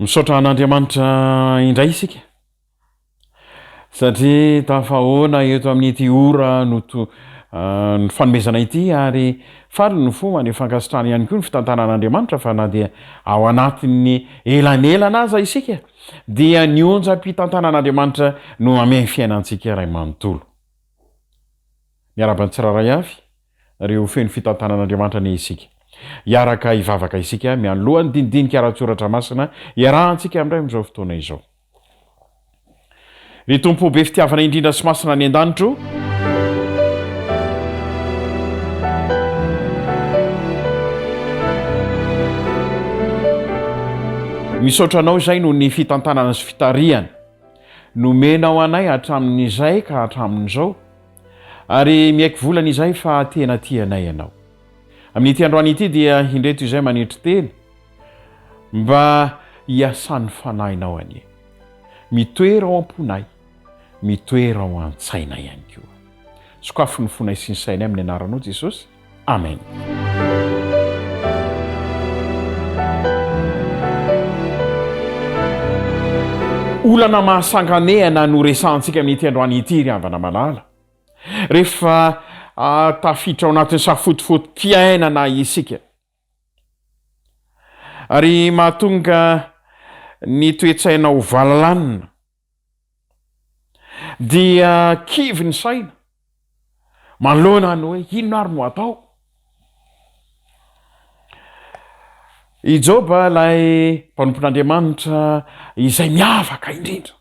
Misaotra an'Andriamanitra indray isika satria tafahoana eto amin'ity ora noto ny fanomezana ity ary faly ny fo maneho fankasitrahana ihany koa ny fitantanan'Andriamanitra fa na dia ao anatin'ny elanelana aza isika dia ny onjam-pitantanan'Andriamanitra no mamehy ny fiainantsika iray manontolo. Miarahaba ny tsirairay avy. Reo feno fitantanan'Andriamanitra anie isika. Hiaraka hivavaka isika mialoha ny dinidinika ara-tsoratra masina iarahantsika amin'indray amin'izao fotoana izao. Ry Tompo be fitiavana indrindra sy masina any an-danitra o, Misaotra Anao izay noho ny fitantanana sy fitarihana nomenao anay hatramin'izay ka hatramin'izao. Ary miaiky volana izahay fa tena tia anay ianao. Amin'ity androany ity dia indreto izay manetry tena mba hiasan'ny fanahinao anie. Mitoera ao am-ponay, mitoera ao an-tsainay ihany koa. Sokafy ny fonay sy ny sainay amin'ny anaranao Jesosy. Amen. Olana mahasanganehana no resahantsika amin'ity androany ity ry havana malala. Rehefa tafiditra ao anatin'ny safotofotom-piainana isika ary mahatonga ny toe-tsaina ho valalanina dia kivy ny saina manoloana ny hoe inona ary no atao. I Joba ilay mpanompon'Andriamanitra izay miavaka indrindra,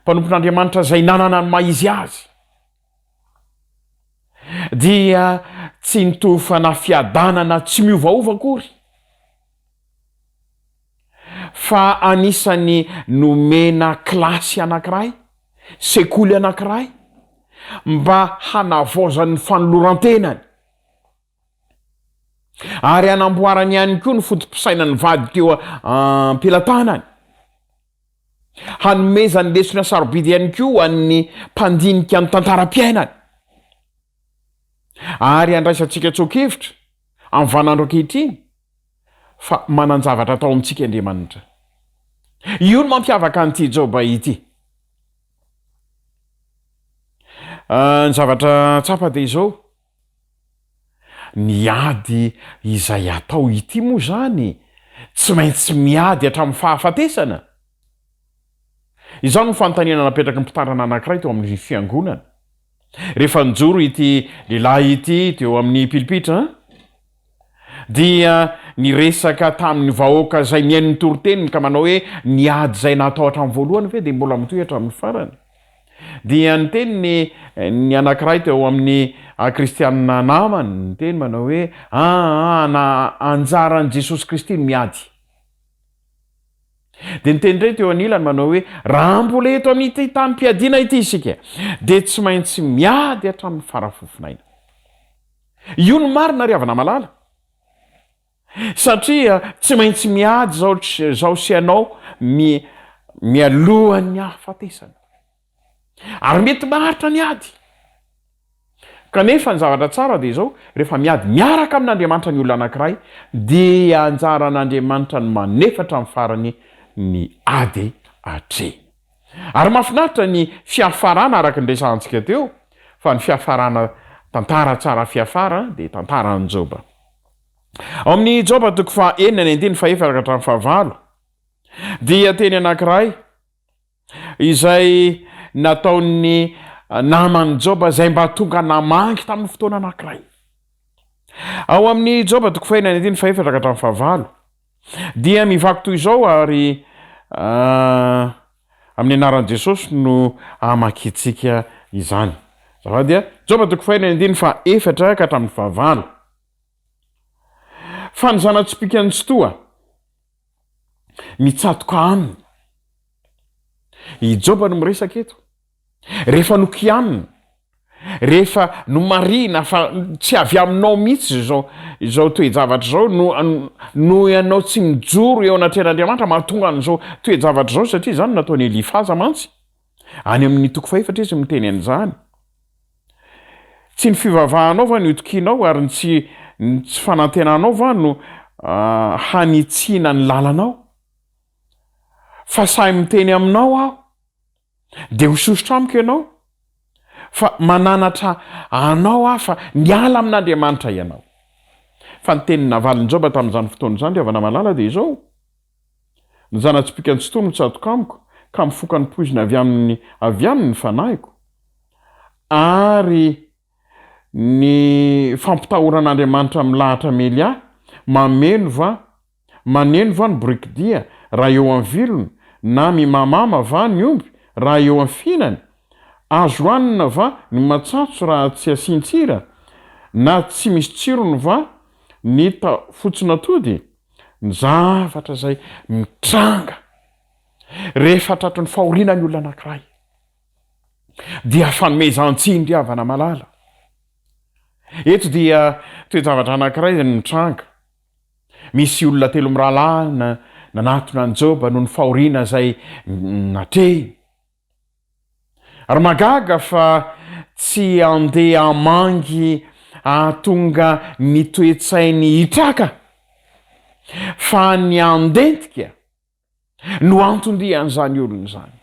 mpanompon'Andriamanitra izay nanana ny maha izy azy, dia tsy nitofana fiadanana tsy miovaova akory. Fa anisan'ny nomena kilasy anankiray, sekoly anankiray, mba hanavaozany ny fanoloran-tenany, ary hanamboarany ihany koa ny foto-pisainan'ny vady teo am-pelatanany, hanomezany lesona sarobidy ihany koa ho an'ny mpandinika ny tantaram-piainany, ary handraisantsika tsoa-kevitra amin'ny vaninandro ankehitriny. fa manan-javatra atao amintsika Andriamanitra. Io no mampiavaka an'ity Joba ity. Ny zavatra tsapa dia izao, ny ady izay atao ity moa izany tsy maintsy miady hatramin'ny fahafatesana. Izany no fanontaniana napetraky ny mpitandrina anankiray teo amin'ny fiangonana. Rehefa nijoro ity lehilahy ity teo amin'ny pilipitra, dia niresaka tamin'ny vahoaka izay nihaino ny toriteniny ka manao hoe, Ny ady izay natao hatramin'ny voalohany ve dia mbola mitohy hatramin'ny farany? Dia niteny ny ny anankiray teo amin'ny kristianina namany, niteny manao hoe, Aa, na anjaran'i Jesosy Kristy ny miady. Dia niteny indray teo anilany manao hoe, Raha mbola eto amin'ity tanim-piadiana ity isika, dia tsy maintsy miady hatramin'ny fara-fofonaina. Io no marina ry havana malala. Satria tsy maintsy miady izao izao sy ianao mi mialohan'ny hahafatesana. Ary mety maharitra ny ady. Kanefa ny zavatra tsara dia izao, rehefa miady miaraka amin'Andriamanitra ny olona anankiray, dia anjaran'Andriamanitra ny manefa hatramin'ny farany ny ady atrehiny. Ary mahafinaritra ny fiafarana araka ny resahantsika teo fa ny fiafarana tantara tsara fiafara dia tantaran'i Joba. Ao amin'ny Joba toko faha enina ny andininy fahefatra ka hatramin'ny fahavalo dia teny anankiray izay nataon'ny naman'i Joba izay mba tonga namangy tamin'ny fotoana anankiray. Ao amin'ny Joba toko fahenina ny andininy fahefatra ka hatramin'ny fahavalo Dia mivaky toy izao ary amin'ny anaran'i Jesosy no hamakiantsika izany. Azafady a. Joba toko fahenina andininy fahaefatra ka hatramin'ny fahavalo. Fa ny zana-tsipìkan'ny Tsitoha mitsatoka aminy. I Joba no miresaka eto. Rehefa nokianina, rehefa nomarihina fa tsy avy aminao mihitsy izao izao toe-javatra izao no noho ianao tsy mijoro eo anatrehan'Andriamanitra mahatonga an'izao toe-javatra izao satria izany no nataon'i Elifaza mantsy. Any amin'ny toko fahefatra izy miteny an'izany. Tsy ny fivavahanao va no itokianao ary ny tsy ny tsy fanantenanao va no hanitsiana ny lalanao? Fa sahy miteny aminao aho, dia ho sosotra amiko ianao, fa mananatra anao aho fa miala amin'Andriamanitra ianao. Fa ny teny navalin'i Joba tamin'izany fotoana izany, ry havana malala, dia izao, Ny zana-tsipìkan'ny Tsitoha no tsatoka amiko, ka mifoka ny poizina avy aminy avy aminy ny fanahiko, ary ny fampitahoran'Andriamanitra milahatra hamely ahy, mameno va Maneno va ny borikidia raha eo amin'ny vilona, na mimamama va ny omby raha eo amin'ny fihinany? Azo hanina va ny matsatso raha tsy asian-tsira, na tsy misy tsirony va ny fotsin'atody? Ny zavatra izay mitranga rehefa tratry ny fahoriana ny olona anankiray dia fanomezan-tsiny ry havana malala. Eto dia toe-javatra anankiray izay mitranga. Misy olona telo mirahalahy nanatona an'i Joba noho ny fahoriana izay natrehiny. Ary mahagaga fa tsy handeha hamangy hahatonga ny toe-tsainy hitraka fa ny handentika no anton-dian'izany olona izany.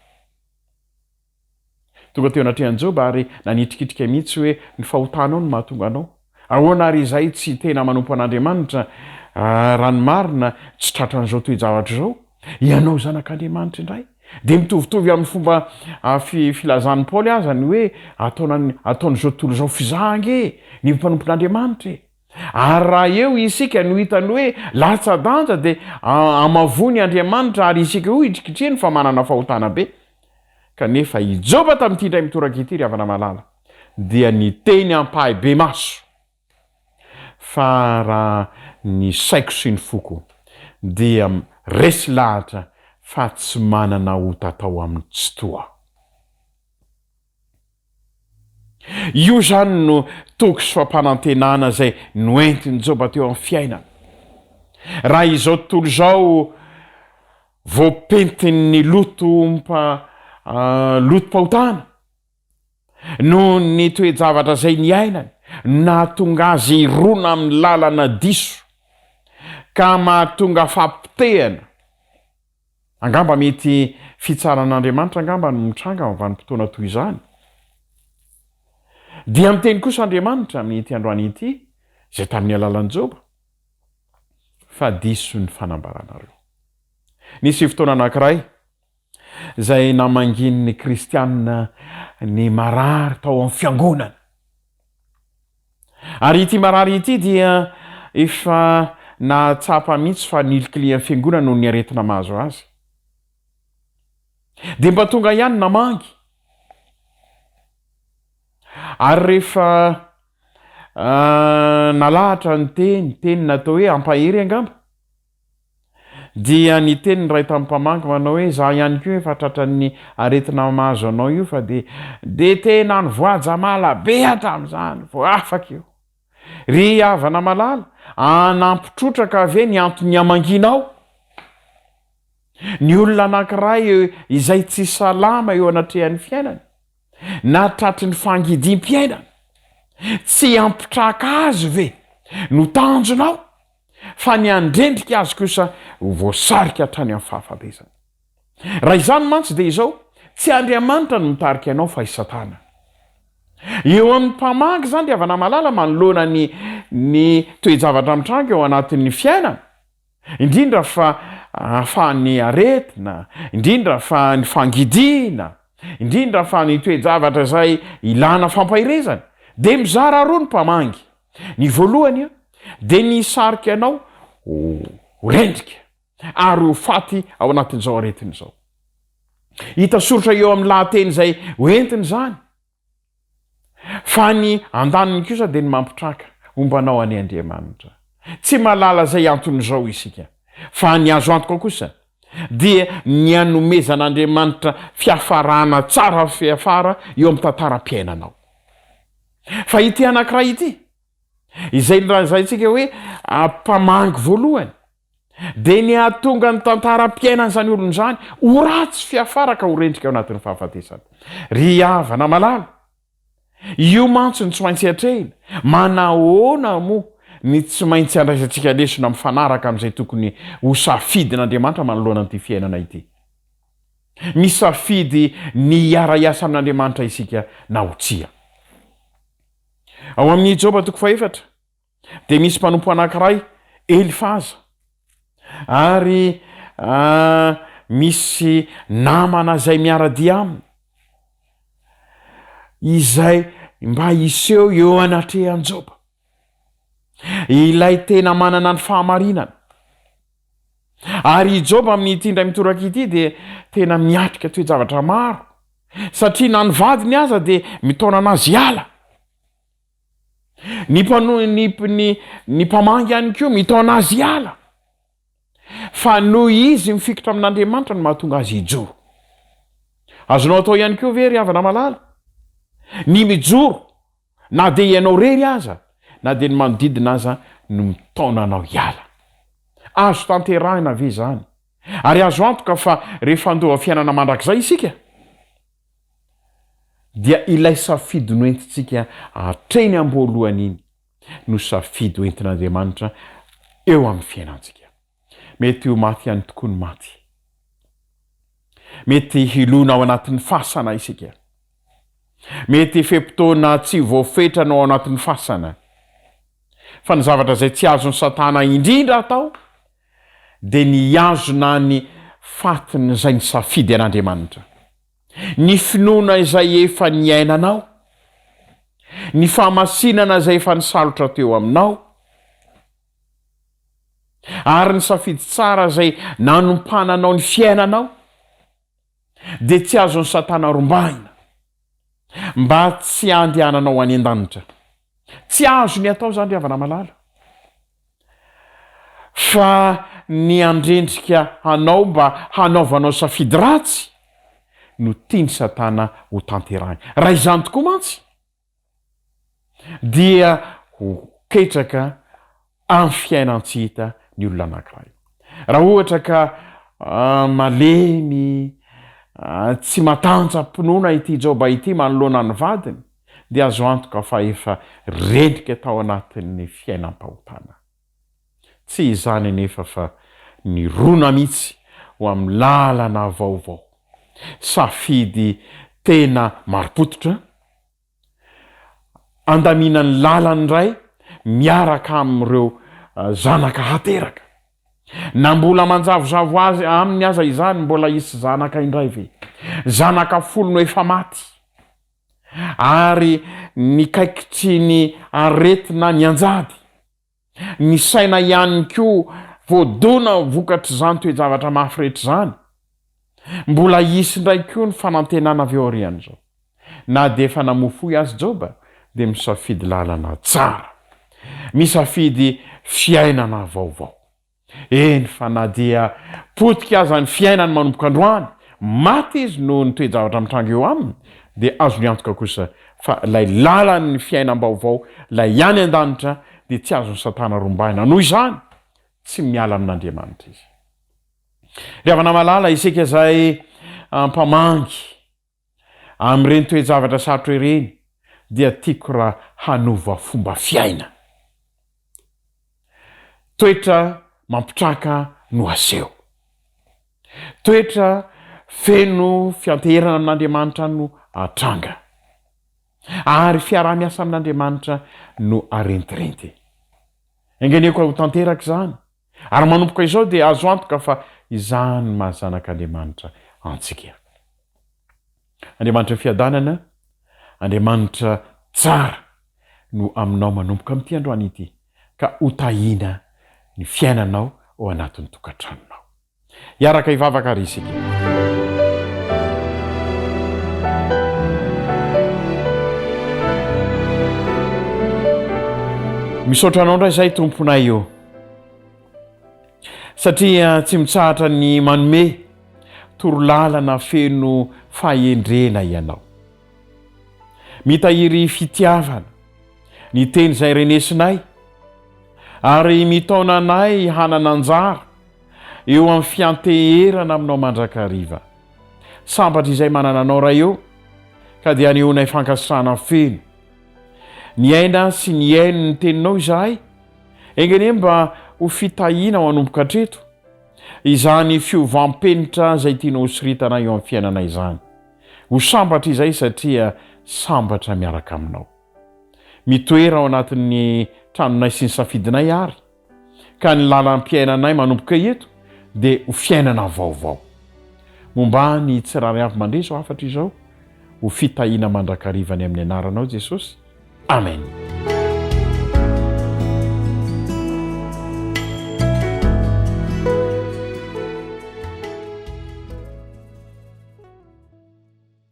Tonga teo anatrehan'i Joba ary nanitrikitrika mihitsy hoe, Ny fahotanao no mahatonga anao. Ahoana àry izay tsy tena manompo an'Andriamanitra, raha ny marina, tsy tratran'izao toe-javatra izao? Ianao zanak'Andriamanitra indray. Dia mitovitovy amin'ny fomba filazan'i Paoly aza ny hoe, Ataon'izao tontolo izao fizaha ange ny mpanompon'Andriamanitra e! Ary raha eo isika no hitany hoe latsa-danja dia amavoiny Andriamanitra ary isika io hitrikitrihiny fa manana fahotana be. Kanefa i Joba tamin'ity indray mitoraka ity ry havana malala dia niteny ampahibemaso fa raha ny saiko sy ny foko dia resy lahatra fa tsy manana ota atao amin'ny Tsitoha. Io izany no toky sy fampanantenana izay noentin'i Joba teo amin'ny fiainany. Raha izao tontolo izao voapentin'ny lotom-pa, lotom-pahotana, noho ny toe-javatra izay niainany, no nahatonga azy hirona amin'ny lalana diso, ka mahatonga fahapotehana, Angamba mety fitsaran'Andriamanitra angamba no mitranga amin'ny vanim-potoana toy izany. Dia miteny kosa Andriamanitra amin'ity androany ity, izay tamin'ny alalan'i Joba, fa diso ny fanambaranareo. Nisy fotoana anankiray izay namangian'ny kristiana ny marary tao amin'ny fiangonana. Ary ity marary ity dia efa nahatsapa mihitsy fa nilikilihan'ny fiangonana noho ny aretina mahazo azy. Dia mba tonga ihany namangy. Ary rehefa nalahatra ny teny, teny natao hoe hampahery angamba, Dia niteny ny iray tamin'ny mpamangy manao hoe, izaho ihany koa efa tratran'ny aretina mahazo anao io fa dia dia tena nivoajamala be hatramin'izany vao afaka io. Ry havana malala, hanampy trotraka ve ny antony hamangianao? Ny olona anankiray izay tsy salama eo anatrehan'ny fiainany, na tratry ny fangidiam-piainana, tsy hampitraka azy ve no tanjonao? fa ny handrendrika azy kosa ho voasarika hatrany amin'ny fahafatesana. Raha izany mantsy dia izao, tsy Andriamanitra no mitarika anao fa i Satana. Eo amin'ny mpamangy izany ry havana malala manoloana ny ny toe-javatra mitranga eo anatin'ny fiainana, indrindra fa fa ny aretina, indrindra fa ny fangidiana, indrindra fa ny toe-javatra izay ilana fampaherezana, dia mizara roa ny mpamangy. Ny voalohany dia ny hisarika anao ho rendrika ary ho faty ao anatin'izao aretina izao. Hita soritra eo amin'ny lahateny izay hoentiny izany fa ny andaniny kosa dia ny mampitraka homba anao anie Andriamanitra. Tsy mahalala izay anton'izao isika fa ny azo antoka kosa dia ny hanomezan'Andriamanitra fiafarana tsara fiafara eo amin'ny tantaram-piainanao. Fa ity anankiray ity, izay nolazaintsika hoe mpamangy voalohany, dia ny hahatonga ny tantaram-piainan'izany olona izany ho ratsy fiafara ka ho rendrika ao anatin'ny fahafatesana. Ry havana malala, io mantsy no tsy maintsy atrehina. Manahoana moa ny tsy maintsy andraisantsika lesona mifanaraka amin'izay tokony ho safidin'Andriamanitra manoloana an'ity fiainana ity? Misafidy ny hiara-hiasa amin'Andriamanitra isika na ho tsia. Ao amin'ny Joba toko fahefatra dia misy mpanompo anankiray, Elifaza, ary misy namana izay miara-dia aminy, izay mba hiseho eo anatrehan'i Joba. Ilay tena manana ny fahamarinana. Ary i Joba amin'ity indray mitoraka ity dia tena miatrika toe-javatra maro, satria na ny vadiny aza dia mitaona anazy hiala. Ny mpano- ny ny ny mpamangy ihany koa mitaona azy hiala. Fa noho izy mifikitra amin'Andriamanitra no mahatonga azy hijoro. Azonao atao ihany koa ve ry havana malala ny mijoro Na dia ianao irery aza, na dia ny manodidina aza no mitaona anao hiala. Azo tanterahina ve izany? Ary azo antoka fa rehefa handova fiainana mandrakizay isika, dia ilay safidy noentintsika hatreny am-boalohany iny no safidy hoentin'Andriamanitra eo amin'ny fiainantsika. Mety ho maty ihany tokoa ny maty. Mety hilona ao anatin'ny fasana isika. Mety fe-potoana tsy voafetra no ao anatin'ny fasana. Fa ny zavatra izay tsy azon'i Satana indrindra atao dia ny hihazona ny fatin'izay nisafidy an'Andriamanitra. Ny finoana izay efa niainanao. Ny fahamasinana izay efa nisalotra teo aminao. Ary ny safidy tsara izay nanompananao ny fiainanao dia tsy azon'i Satana rombahina mba tsy handehananao any an-danitra. Tsy azony atao izany ry havana malala fa ny handrendrika anao mba hanaovanao safidy ratsy no tian'i Satana ho tanterahina. Raha izany tokoa mantsy dia ho ketraka amin'ny fiainan-tsy hita ny olona anankiray. Raha ohatra ka malemy, tsy matanja-pinoana ity Joba ity manoloana ny vadiny, dia azo antoka fa efa rendrika tao anatin'ny fiainam-pahotana. Tsy izany anefa fa nirona mihitsy ho amin'ny lalana vaovao, safidy tena marim-pototra, Andamina ny lalany indray miaraka amin'ireo zanaka hateraka. Na mbola manjavozavo azy aminy aza izany, mbola hisy zanaka indray ve? Zanaka folo no efa maty, ary nikaikitry ny aretina nianjady. Ny saina ihany koa voadona vokatr'izany toe-javatra mafy rehetra izany. Mbola hisy indray koa ny fanantenana avy ao aorian'izao. Na dia efa namofoy azy Joba dia misafidy lalana tsara. Misafidy fiainana vaovao. Eny fa na dia potika aza ny fiainany manomboka androany, maty izy noho ny toe-javatra mitranga eo aminy, dia azony antoka kosa fa ilay lalan'ny fiainam-baovao, ilay any an-danitra, dia tsy azon'i Satana rombahina. Noho izany, tsy miala amin'Andriamanitra izy. Ry havana malala, isika izay mpamangy, Amin'ireny toe-javatra sarotra ireny dia tiako raha hanova fomba fiaina. Toetra mampitraka no aseho. Toetra feno fianteherana amin'Andriamanitra no atranga. Ary fiaraha-miasa amin'Andriamanitra no arentirenty. Enga-anie koa ho tanteraka izany. Ary manomboka izao dia azo antoka fa izany maha zanak'Andriamanitra antsika. Andriamanitra fiadanana, Andriamanitra tsara no aminao manomboka amin'ity androany ity ka ho tahiana ny fiainanao ao anatin'ny tokantranonao. Hiaraka hivavaka àry isika. Misaotra anao indray izay Tomponay ô. Satria tsy mitsahatra ny manome torolalana feno fahendrena ianao. Mitahiry fitiavana ny teny izay renesinay ary mitaona anay hanana anjara eo amin'ny fianteherana aminao mandrakariva. Sambatra izay manana anao Ray ô, ka dia anehoanay fankasitrahana feno. Niaina sy nihaino ny teninao izahay, enga anie mba ho fitahiana ho hanomboka hatreto. Izany fiovam-penitra izay tianao hosoritana eo amin'ny fiainanay izany. Ho sambatra izay satria sambatra miaraka aminao. Mitoera ao anatin'ny tranonay sy ny safidinay àry, ka ny lalam-piainanay manomboka eto dia ho fiainana vaovao. Momba ny tsirairay avy mandre izao hafatra izao, ho fitahiana mandrakariva any amin'ny anaranao Jesosy. Amen.